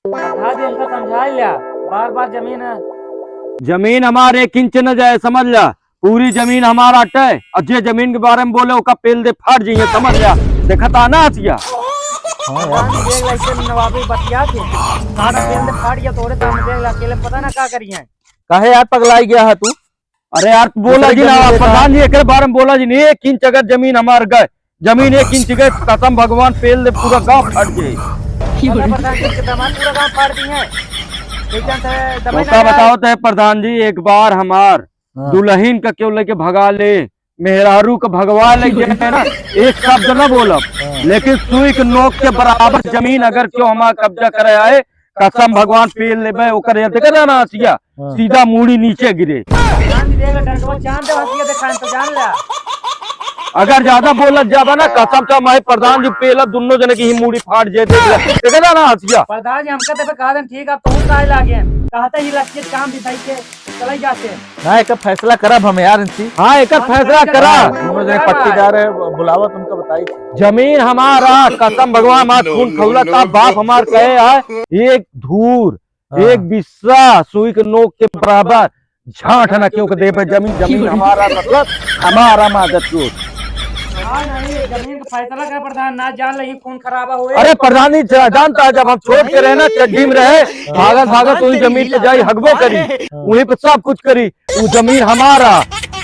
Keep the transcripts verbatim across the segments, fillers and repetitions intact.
समझा दे, उनका समझा लिया, बार बार जमीन है। जमीन हमार एक इंच न जाए, समझ ला, पूरी जमीन हमार आटे, और जे जमीन के बारे में बोले, ओका पेल दे फाट जाइए, समझ ला। देखा था ना हसिया? हाँ यार। प्रधान जी, देख ला, ऐसे नवाबी बतिया के, सारा पेल दे फाट गया, तोरे सामने देख ला, अकेले पता ना का करिए। काहे यार पगलाई गया है तू? अरे यार, बोला दूसरे जी ना, जमीन देता। प्रधान जी, एकरे बारे में बोला जी नहीं, एक इंच अगर जमीन हमार गए, जमीन एक इंच गए, कसम भगवान पेल दे पूरा गांव फट जाए। अरे प्रधान जी, कितना पूरा गांव फाड़ दिए हैं। एक जन से दबाई ना ओका यार। बताओ तो प्रधान जी, एक बार हमार हाँ। दुल्हन का क्यों लेके भगा ले, मेहरारू का भगवा ले गए ना, एक शब्द ना बोलब, हाँ। लेकिन सुई के नोक के बराबर जमीन अगर क्यों हमार कब्जा करे आए, कसम भगवान पेल लेबे, ओकर ये देखे ना, ना हसिया, हाँ। सीधा मूड़ी नीचे गिरे। प्रधान जी, देख, डंडवा चांद हसिया देखा है, तो जान ला। अगर ज्यादा बोलत जाबा ना, कसम से मैं प्रधान जी पेला, दोनों जने की ही मूड़ी फाट जाए, देख ले। देखे ना, ना हसिया। प्रधान जी, हमका तबे कहा देन, ठीक, आप तो काहे लागे? कहते ही लक्ष्य काम दिखाई के चले जाते हैं। ना, एक फैसला करब हम यार इनसे। हाँ, एक हाँ, फैसला करा। करा। दोनों जने पट्टीदार है, बुलावा तुमका बताई। जमीन हमारा, कसम भगवान, मार खून खौला था, बाप हमार कहे है, एक धूर, हाँ। एक बिस्सा सुई के नोक के बराबर, झांट ना क्यों के देबे जमीन, जमीन हमारा, मतलब हमारा मादर चोद। हाँ, नहीं, जमीन का फैसला कर प्रधान, ना जान लगी खून खराबा हुए। अरे प्रधान जी, जा-, जानता है, जब हम छोड़ के रहे ना, चड्डी में रहे, भागत भागत वही जमीन पे जाई, हगबो करी, वहीं पे सब कुछ करी, वो जमीन हमारा,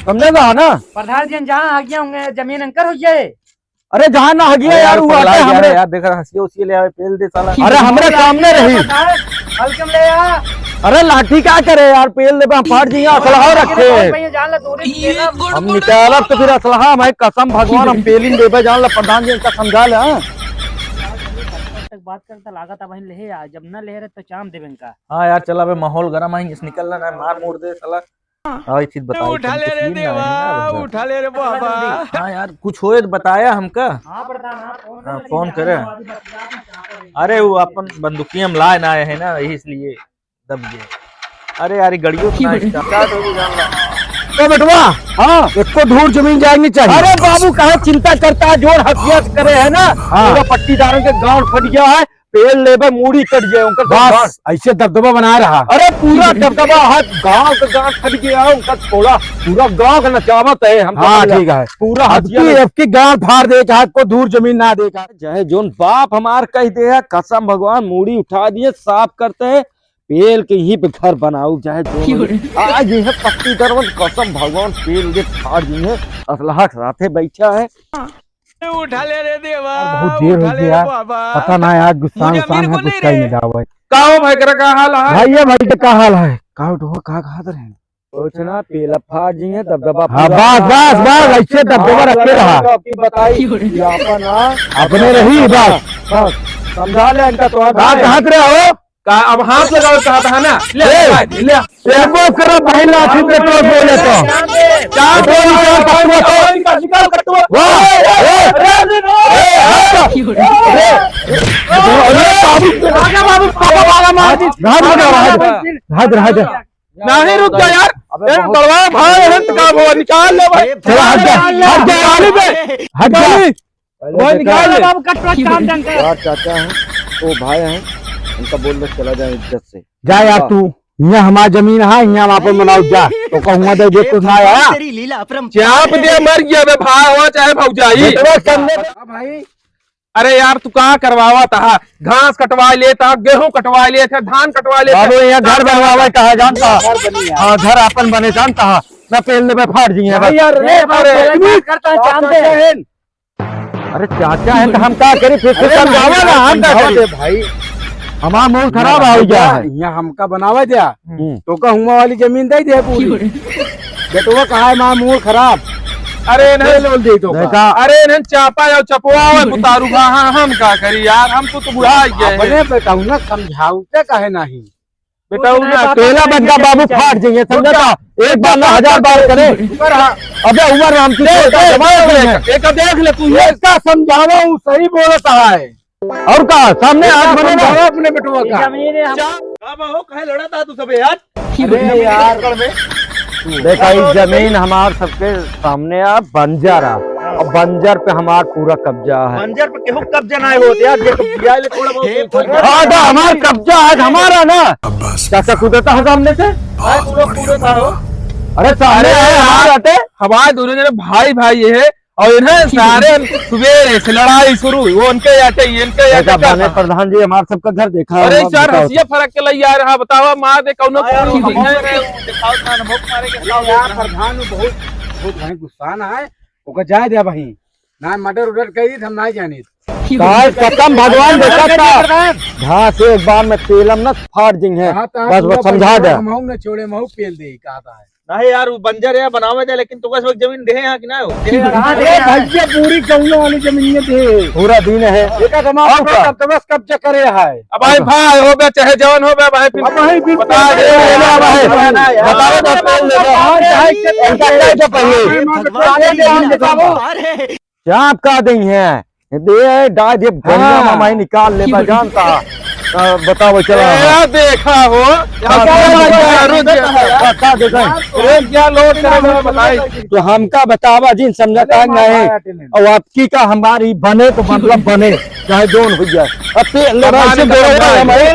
समझे ना, है ना? प्रधान जी, जहाँ आ गया होंगे, जमीन अंकर हो जाए। अरे जहाँ ना हगिया अरे यार, यार, वो पगला आता है गया हमरे। है यार, देख रहा, हंसिया उसिया ले आवे, पेल दे साला। अरे हमरे सामने रही। हल्के में ले आ। अरे लाठी का करे यार, पेल दे, हम फाड़ दिया, असलहा रखे। भाई, जान ला, तोरे भी पेला। हम निकालब तो फिर असलहा, मैं कसम भगवान, हम पेलिन देबे, जान ला, प्रधान जी इनका समझा ले, हाँ। तक बात करता लागत अब ले आ, जब ना ले रहे तो चाम देबे इनका। हाँ यार, चला बे, माहौल गरम है, इस निकल ना, मार मोड़ दे साला। हाँ, ये चीज बताई, उठा ले रे देवा, उठा ले रे बाबा। हाँ यार, कुछ होए तो बताया हमका। हाँ, प्रधान, हाँ, फोन हाँ, करे फोन करे। अरे, वो अपन बंदूकिया में लाए ना आए हैं ना, यही इसलिए दब गए। अरे यार, ये गड़ियों तो ना start हो गई, जान ला। तो बेटवा, हाँ। एको धूर जमीन जाए नहीं चाहिए। अरे बाबू, काहे चिंता करता है, जोर हसियत करे है ना, हाँ। पूरा पट्टीदारन के गांड फट गया है। पेल लेबे, मूड़ी कट जाए उनकर बस, गांड। ऐसे दबदबा बनाए रहा। अरे, पूरा दबदबा है, गांव का गांड फट गया है उनका, थोड़ा पूरा गांव का नचावत है हम तो हाँ, बोला। ठीक है। पूरा अब हथियार की, अब की गांड फाड़ दे, चाहे को धूर जमीन ना दे का। चाहे जोन बाप हमार कह दे है, कसम भगवान, मूड़ी उठा दिए, साफ करते हैं, पेल के यहीं पे घर बनाऊ, चाहे जो क्यों रे? आज ये है पट्टी दरवन, कसम भगवान, पेल के फाड़ दिए, असलहा के साथे बैठा है। उठा ले रे देवा, यार, बहुत देर हो उठा ले गया रे यार। बाबा। पता ना यार, गुस्सा मुझे उस्सा अमीर है, को कुछ नहीं कहीं रे। नहीं जावे। का हो भाई, करा का हाल है? भाई, ये भाई के का हाल है? का उठो, का कहा रहे हैं? कुछ ना, पेला फाड़ जी है, दबदबा हाँ, पूरा बस, बस, बस, ऐसे दबदबा रखे रहा। आपकी बताई, ये अपन, हाँ। अपने रही, बस। बस, समझा ले इनका तो। का कहत रहे हो? का अब हाथ लगाओ, कहा था ना? ले, ए, ले, ले। एगो करो भाई, लाठी पे तो बोले तो। चार एगो निकाल कटुआ तो। निकाल, निकाल कटुआ। वाह, ए, ए, ए, ए, ए, अरे बाबू, बाबू, बाबू, बाबू, मार दी। भाग, भाग, भाग, भाग, भाग। नहीं, रुक जा यार। अबे ए, बहुत बड़वा भाई, हंत का वो निकाल ले भाई। चला, हट जा, हट जा, निकाल ले। हट जा। निकाल। भाई, निकाल ले। बाबू, कट, कट, काम ढंग कर। यार, चाचा हैं, वो भाई हैं, उनका बोल दे, चला जाए इज्जत से। जा यार वाह। तू, यहाँ हमार जमीन है, यहाँ हम आपन बनाओ, जा। तो कहूँगा दे, दे, कुछ ना आया। तेरी लीला अपरंपार चाप दे, है। मर गया बे, भाई हो चाहे भौजाई। बेटवा, सामने हाँ भाई। अरे यार, तू का करवावा था? घास कटवा लेता, गेहूं कटवा लेता, धान कटवा लेता। बाबू, यहाँ घर बनवावे कहा जानता? घर बनी है। हाँ, घर आपन बने जानता। मैं पेल लेबे फाड़ जी है भाई बस। यार, अरे, अरे, अरे, बात करता है, जानते हैं। अरे चाचा हैं तो हम का करी, फिर से अरे समझावा नहीं, ना, हम का समझावा करी? दे भाई। हमार मूड खराब यहाँ हो गया हमका, है। यहाँ हमका बनावा दिया। हम्म। तो का हुआ वाली जमीन दे दे पूरी। बेटवा कहा है, मार मूड खराब। अरे नहीं। ले लो दे तो का। देखा। अरे नहीं, चापा जाओ, चपवा हो, उतारू भा, हाँ, हम का करी यार, हम तो, तो बुढ़ा गए हैं। अपने बेटवा ना समझाऊ, क्या कहे नहीं? बेटा, उन्हें पेला बंदा बाबू फाट जाइए, समझा था? एक बार ना, हजार बार करे। ऊपर हाँ। अबे, उमर राम की ले, छोटा ले, जवान ले, है। एक देख ले तू, ये इसका समझावा, वो सही बोलता है। और का? सामने हाथ बने ना। समझावा अपने बेटवा का। जमीन है हम क्या? अब हो, काहे लड़ा था तू सबे यार? अरे यार। चक्कर में। देखा, ये जमीन हमार सबके सामने आ, बंजर आ। अब बंजर पे हमार पूरा कब्जा है। बंजर पे केहू कब्जा नाहीं होत यार, जे कब्जा ले थोड़ा बहुत हे ऊपर भगवान। हाँ, तो हमार कब्जा है, हमारा ना। अब बस चाचा कूदता है सामने से। भाई, पूरा कूदता हो। अरे, सामने अरे है, यार, हमार आटे। हमार दोनों जने भाई, भाई ये है, और इन्हें सारे सुबेरे से लड़ाई शुरू हुई, वो उनके आटे, ये इनके आटे, बेटा, क्या माने था? प्रधान जी, हमार सबका घर देखा, अरे हमार सर, बताओ। हंसिया फरक के लई आ रहा, बतावा, मार दे, कौनो अरे, कौनो हम चीज है। दिखाओ, ना, हम मारे के अरे, साथ यार, प्रधान, वो बहुत, बहुत भाई गुस्सा ना है, ओका जाए दे भाई। ना मर्डर उडर करी त हम नाहीं जानी। काहे कसम भगवान देखत था। घास एक बार में पेलम न फाट जिंग है। कहा था बस, बस पूरा समझा दे। हम न छोड़े, महू पेल दे, कहा था है। नहीं यार, वो बंजर है, बनावे दे, लेकिन तू बस वो जमीन दे यहाँ कि ना हो? अरे भैया, पूरी कौनो वाली जमीन में दे। पूरा दिन है। एक आध हम और आपको का? दस दस कब्जा करे है। अब भाई, भाई हो बे, चाहे जवान हो बे, भाई फिर अब भाई फिर बता दे। ले ले भाई। बताओ तो, पेल ले ले। हाँ, चाहे के इनका कह दो पहले। भगवान के नाम बताओ। अरे। क्या आप कह दई हैं? दे डाल दे, बढ़िया हाँ। मामा ही निकाल ले, मैं जानता। अ, बताओ, चला। ए, देखा हो। हाँ, बताओ, हाँ, बताओ। हाँ, का, का देखा है? अरे, क्या लोड करे, जरा बताई। तो हमका बतावा जिन समझता है अरे, नहीं। मामा, अटेंडेंट। और आपकी का हमारी बने तो मतलब बने, चाहे जोन हो जाए। अब ते लड़ाई से अब माने डरो तो हमारे।